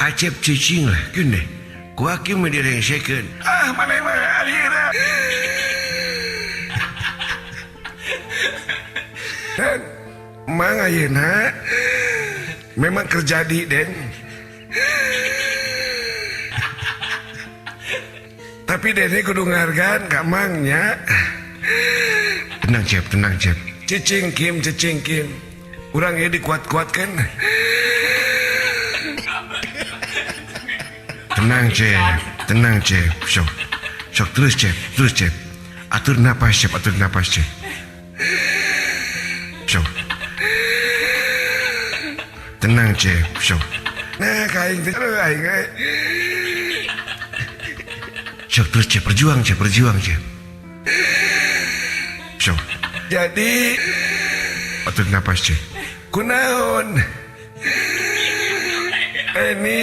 Acep cicing lah keun deh. Ku hakim mah direngsekeun. Ah maneh mah alira. Dan mang ayeuna memang terjadi Den. Tapi Deni kudu ngahargaan ka Mang nya. Tenang Cep, tenang Cep. Cicing Kim, cicing Kim. Urang ieu dikuat-kuatkeun. Tenang Cep, tenang Cep. Sok. Sok terus Cep, terus Cep. Atur napas Cep, atur napas Cep. Sok. Tenang Cep, sok. Nah, ka aing teh aduh aing euy. Sok terus Cep, berjuang Cep, berjuang Cep. Sok. Jadi atur napas Cep. Kunaon? Ini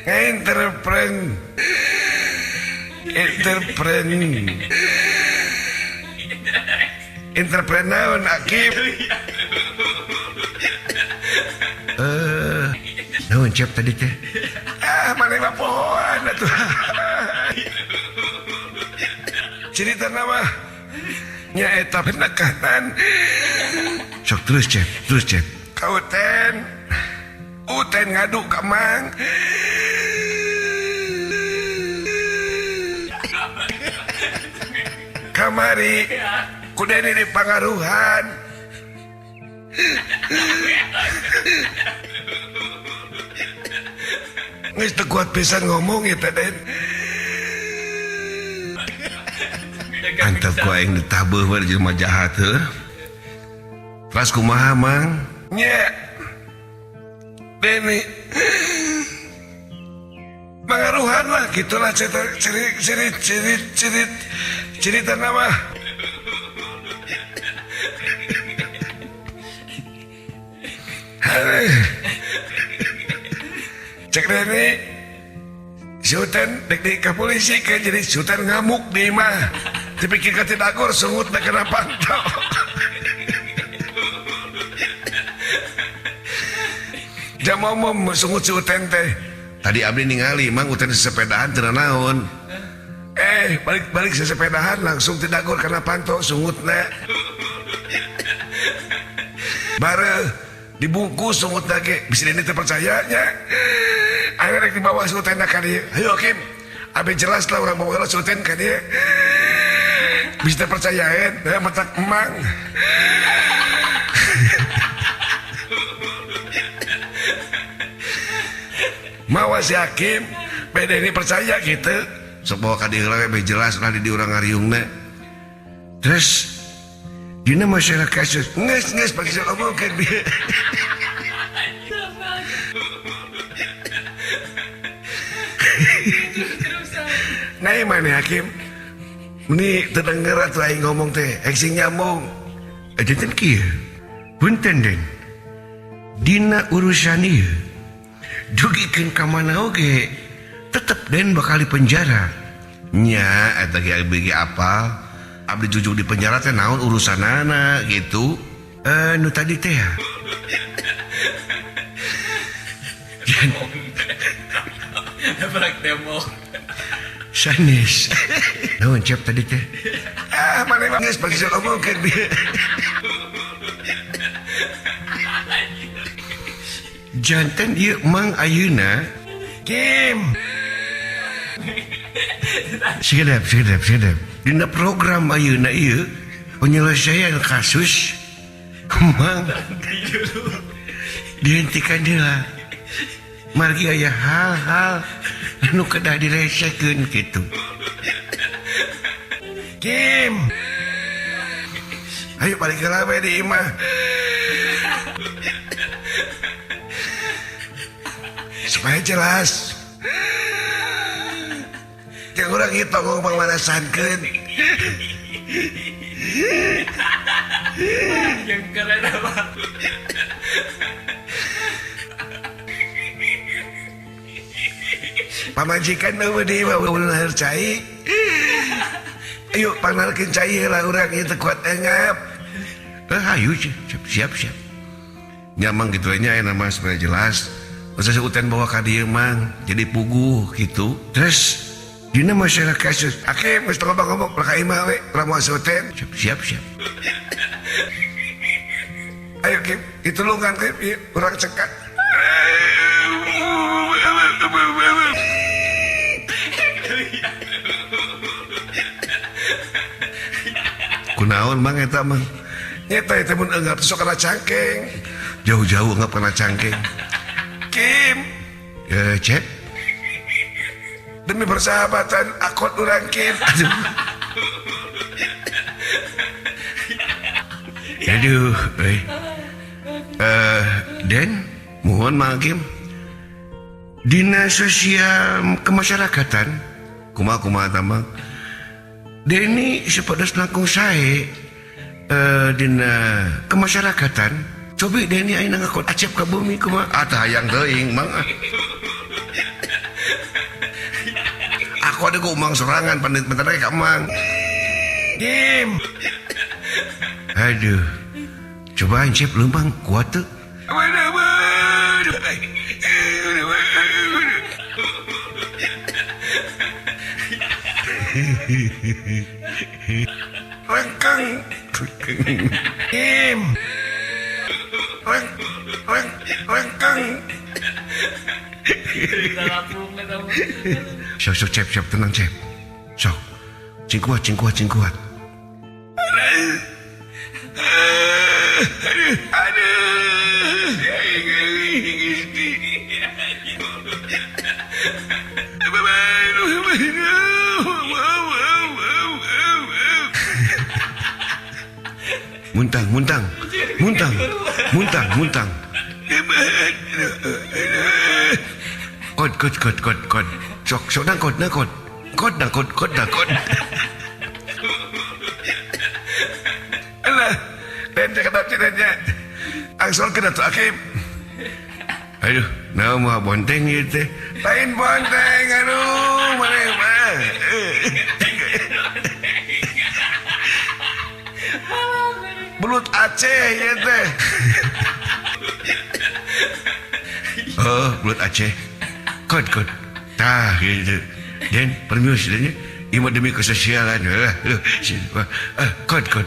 interpren interpren interpren naon Akib? Naon Cep tadi teh? Ah, maneh mah pohoan atuh. Cerita nama nyaeta penekanan. Sok terus Cep, terus Cep. Ka Uten, Uten ngadu ka Mang. Kamari ku Deni dipangaruhan. Geus teu kuat pisan ngomong ieu teh Den. Antep ku aing ditabeuh we jelema jahat heuh. Teras kumaha Mang? Nya. Deni mangaruhan lah gitulah cerita ciri ciri ciri ciri cerita nama. Cek Deni Sultan dek di ka polisi kan jadi Sultan ngamuk di imah dipikir ka tidagor sungut na kena pantau. Jam umum sungut si Uten teh. Tadi abdi ningali Mang Uten sesepedahan teu nanaon. Balik-balik sesepedahan langsung tidagor kana panto sungutna. Bareuh dibungkus sungutna ge bisi Deni teu percaya nya. Akhirnya rek dibawa si Uten ka dieu. Hayu Kim, abi jelas lah urang bawa si Uten ka dieu. Bisi teu percayaeun, heuh matak emang. Mawa si Hakim, beda ini percaya gitu. Sok bawa ka dieu we jelas lah di urang ngariungna. Terus dina masyarakat geus geus pake omongkeun dieu. Nah mana Hakim? Ini terdengar atuh aing ngomong teh, aing sing nyambung. Janten kieu. Punten Den. Dina urusan ieu dugikeun ka mana oge tetep Den bakal di penjara. Nya eta ge abdi ge apal. Abdi jujuk di penjara teh naon urusanana gitu. Nu tadi teh ya. Nabrak tembok. Sanes. Naon Cep tadi teh? Ah, maneh mah geus pake omongkeun dieu. Janten ieu Mang ayeuna Kim. Sekedap, sekedap, sekedap. Dina program ayeuna ieu penyelesaian kasus Mang dihentikan heula. Margi aya hal-hal anu kedah diresekeun kitu. Kim. Ayo balik heula we di imah. Supaya jelas. Jeung urang ieu tongong pangwarasankeun. Yang keren apa? Pamajikan eueuh di imah ulun lahir cai. Ayo pangnalkeun cai heula urang ieu teu kuat engap. Hayu siap siap siap. Nya mang kitu we nya aya nama supaya jelas. Masa si Uten bawa ka dieu mang jadi puguh gitu. Terus dina masyarakat Hakim geus tong ngomong ka imah we urang moal si Uten. Siap siap. Ayo Kim, ditulungan Kim, ieu urang cekat. Kunaon mang eta mang? Nyeta eta mun eungap sok kana cangkeng. Jauh-jauh eungap kana cangkeng. Kim, Cep. Demi persahabatan akot urang Kim. Aduh. Aduh, Den, mohon Mang Kim. Dinas Sosial Kemasyarakatan, kumaha-kumaha tambang. Deni supados langkung sae dina kemasyarakatan. Cobi Deni ayeuna ngakot Acep ka bumi kumaha? Ah tah hayang teuing mang. Aku ada ku umang sorangan panit-panit ka mang. Kim. Aduh. Cobaan Cep leumpang kuat teu? Rengkeng. Kim. Reng reng rengkeng. Sok sok Cep Cep tenang Cep. Sok. Cing kuat cing kuat cing kuat. Aduh. Muntang, muntang, muntang, muntang, muntang. Kod, kod, kod, kod, kod. Sok, sok, nangkot, nangkot. Kod, nangkot, kod, nangkot. Alah, dan kata cenanya. Angsol kena tuh Akim. Aduh, nah mau bonteng gitu. Lain bonteng, aduh, mana mah. Belut Aceh ya teh. Oh, belut Aceh. Kod, kod. Tah gitu. Den, permius den. Ima demi kesosialan. Kod, kod.